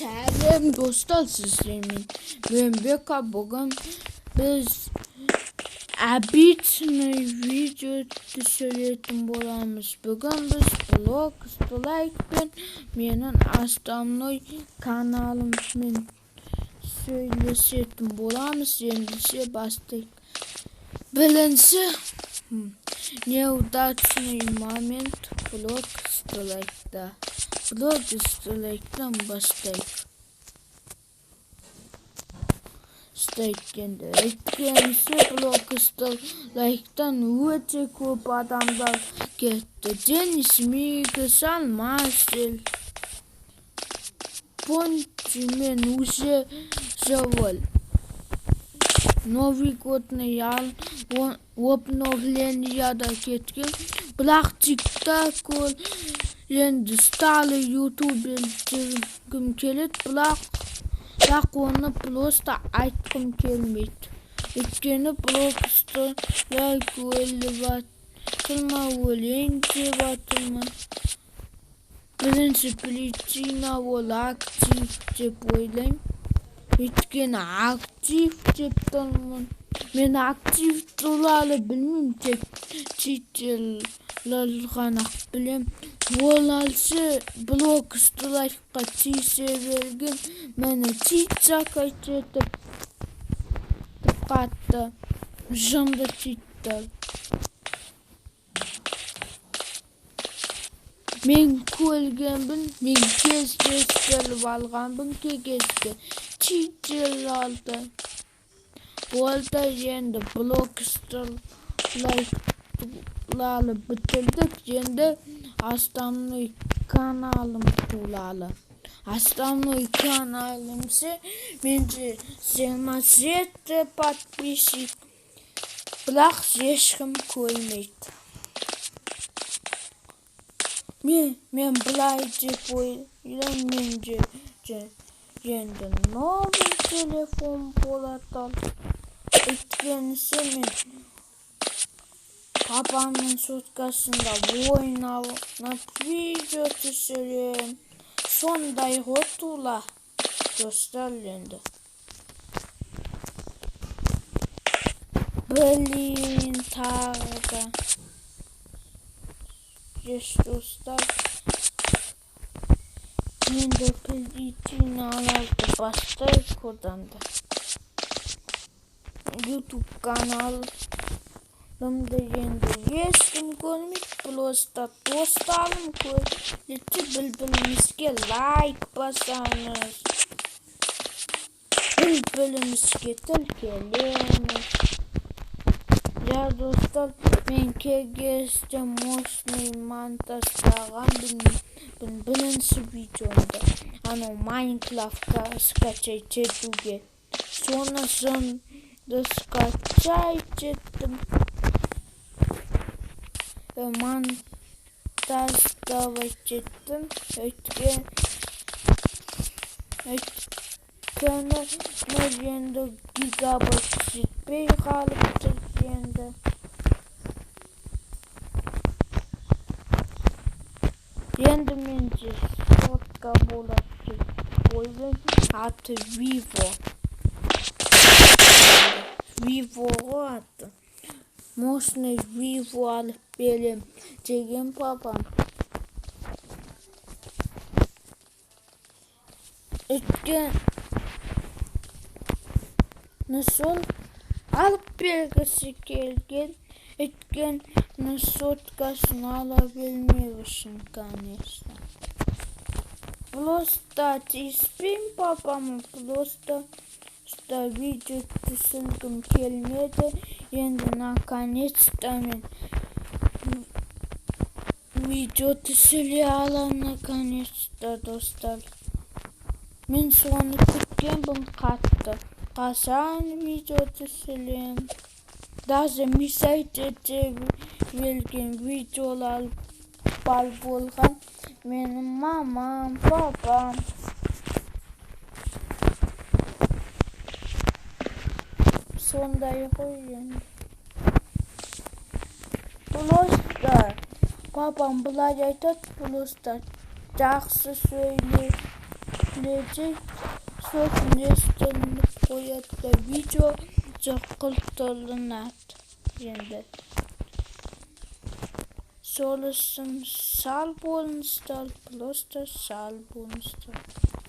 Сәлем достар, сіздермен мен Бека. Бүгін біз обычный видео түсіретін боламыз. Бүгін біз блог лайкпен менің основной каналыммен сөйлесетін боламыз. Ендеше бастайық. Бірінші неудачный момент блог лайкта. Блог лайктан бастайық. Істейткенді. Өйткенісі блог лайктан өте көп адамдар кетті. Денис Микс, Алмасел, Пончи мен уже живой. Новый годный обновленияда кеткен. Бірақ TikTok ол енді сталы ютубер дегім келеді, бірақ оны просто айтқым келмейді. Өйткені блогсты лайк өліп жатыр ма, өлейін деп жатыр ма. Бірінші причина ол актив деп ойлаймын. Өйткені актив деп тұрмын. Мен актив туралы білмеймін, тек читерлер ғана білем. Ол алшы блог лайкқа тиісе берген, мені чит етіп қатты жынды читтер. Мен көргенмін, мен кездестіріп алғанмын кей кезде читер алды. Болды, енді блог лайк туралы бітірдік. Енді основной каналым туралы. Основной каналым менде 27 подписчик. Бірақ ешкім көрмейді. Мен былай деп ойлаймын, менде енді новый телефон болады. Өйткенісі мен папамның соткасында ойнап видео түсірем. Сондай ғой тула достар енді. Блин, тағы да. Еш достар. Енді причиналарды бастайық одан да. YouTube каналымды енді ешкім көрмейді, просто достарым көреді. Бір-бірімізге лайк басамыз, бір-бірімізге тіркелеміз. Я достар, мен кегесте мощный монтаждаған бірінші видеомды, анау Майнкрафтқа скачать етуге. Соны жынды скачать еттім. Монтаждавать еттім. Өйткені енді гигабайт жетпей қалып тұр енді. Енді менде сотка болады деп ойлаймын. Аты Vivo. Vivo ғой аты. Мощный Vivo алып берем деген папам. Өйткені сол алып бергісі келген, өйткені соткасын ала бермеу үшін, конечно. Просто тиіспеймін папама, просто видео түсіргім келмеді. Енді наконец-то мен видео түсіре аламын, наконец-то, достар. Мен соны күткенмін қатты. Қашан видео түсірем. Даже мешать ете берген видеолар бар болған. Менің мамам, папам. Сондай ғой енді. Просто папам былай айтады, просто жақсы сөйле. Людей сосын естілініп қояды да, видео қылтылынады. Енді сол үшін сал болыңыздар, просто сал болыңыздар.